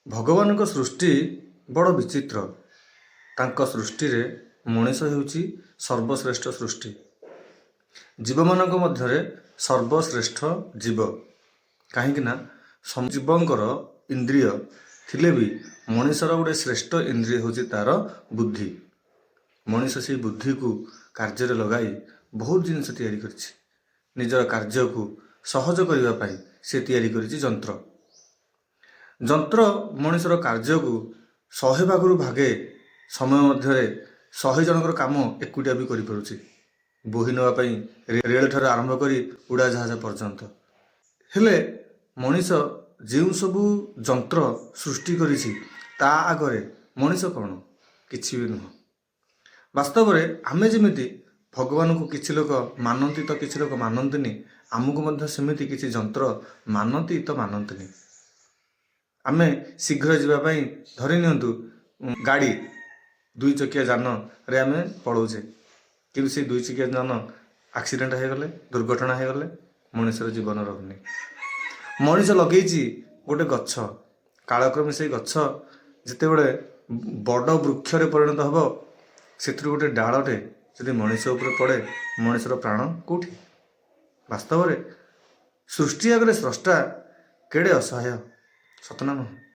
ଭଗବାନଙ୍କ ସୃଷ୍ଟି ବଡ଼ ବିଚିତ୍ର। ତାଙ୍କ ସୃଷ୍ଟିରେ ମଣିଷ ହେଉଛି ସର୍ବଶ୍ରେଷ୍ଠ ସୃଷ୍ଟି, ଜୀବମାନଙ୍କ ମଧ୍ୟରେ ସର୍ବଶ୍ରେଷ୍ଠ ଜୀବ। କାହିଁକି ନା ଜୀବଙ୍କର ଇନ୍ଦ୍ରିୟ ଥିଲେ ବି ମଣିଷର ଗୋଟେ ଶ୍ରେଷ୍ଠ ଇନ୍ଦ୍ରିୟ ହେଉଛି ତା'ର ବୁଦ୍ଧି। ମଣିଷ ସେଇ ବୁଦ୍ଧିକୁ କାର୍ଯ୍ୟରେ ଲଗାଇ ବହୁତ ଜିନିଷ ତିଆରି କରିଛି। ନିଜର କାର୍ଯ୍ୟକୁ ସହଜ କରିବା ପାଇଁ ସେ ତିଆରି କରିଛି ଯନ୍ତ୍ର। ଯନ୍ତ୍ର ମଣିଷର କାର୍ଯ୍ୟକୁ 100 ଭାଗରୁ ଭାଗେ ସମୟ ମଧ୍ୟରେ 100 ଜଣଙ୍କର କାମ ଏକୁଟିଆ ବି କରିପାରୁଛି, ବୋହି ନେବା ପାଇଁ ରେଳ ଠାରୁ ଆରମ୍ଭ କରି ଉଡ଼ାଜାହାଜ ପର୍ଯ୍ୟନ୍ତ। ହେଲେ ମଣିଷ ଯେଉଁ ସବୁ ଯନ୍ତ୍ର ସୃଷ୍ଟି କରିଛି, ତା ଆଗରେ ମଣିଷ କ'ଣ? କିଛି ବି ନୁହଁ। ବାସ୍ତବରେ ଆମେ ଯେମିତି ଭଗବାନଙ୍କୁ କିଛି ଲୋକ ମାନନ୍ତି ତ କିଛି ଲୋକ ମାନନ୍ତିନି, ଆମକୁ ମଧ୍ୟ ସେମିତି କିଛି ଯନ୍ତ୍ର ମାନନ୍ତି ତ ମାନନ୍ତିନି। ଆମେ ଶୀଘ୍ର ଯିବା ପାଇଁ, ଧରି ନିଅନ୍ତୁ ଗାଡ଼ି, ଦୁଇ ଚକିଆ ଯାନରେ ଆମେ ପଳଉଛେ। କିନ୍ତୁ ସେଇ ଦୁଇ ଚକିଆ ଯାନ ଆକ୍ସିଡେଣ୍ଟ ହେଇଗଲେ, ଦୁର୍ଘଟଣା ହେଇଗଲେ ମଣିଷର ଜୀବନ ରହୁନି। ମଣିଷ ଲଗେଇଛି ଗୋଟେ ଗଛ। କାଳକ୍ରମେ ସେଇ ଗଛ ଯେତେବେଳେ ବଡ଼ ବୃକ୍ଷରେ ପରିଣତ ହେବ, ସେଥିରୁ ଗୋଟେ ଡାଳଟେ ଯଦି ମଣିଷ ଉପରେ ପଡ଼େ, ମଣିଷର ପ୍ରାଣ କେଉଁଠି? ବାସ୍ତବରେ ସୃଷ୍ଟି ଆଗରେ ସ୍ରଷ୍ଟା କେଡ଼େ ଅସହାୟ, ସତ ନା ନୁହଁ?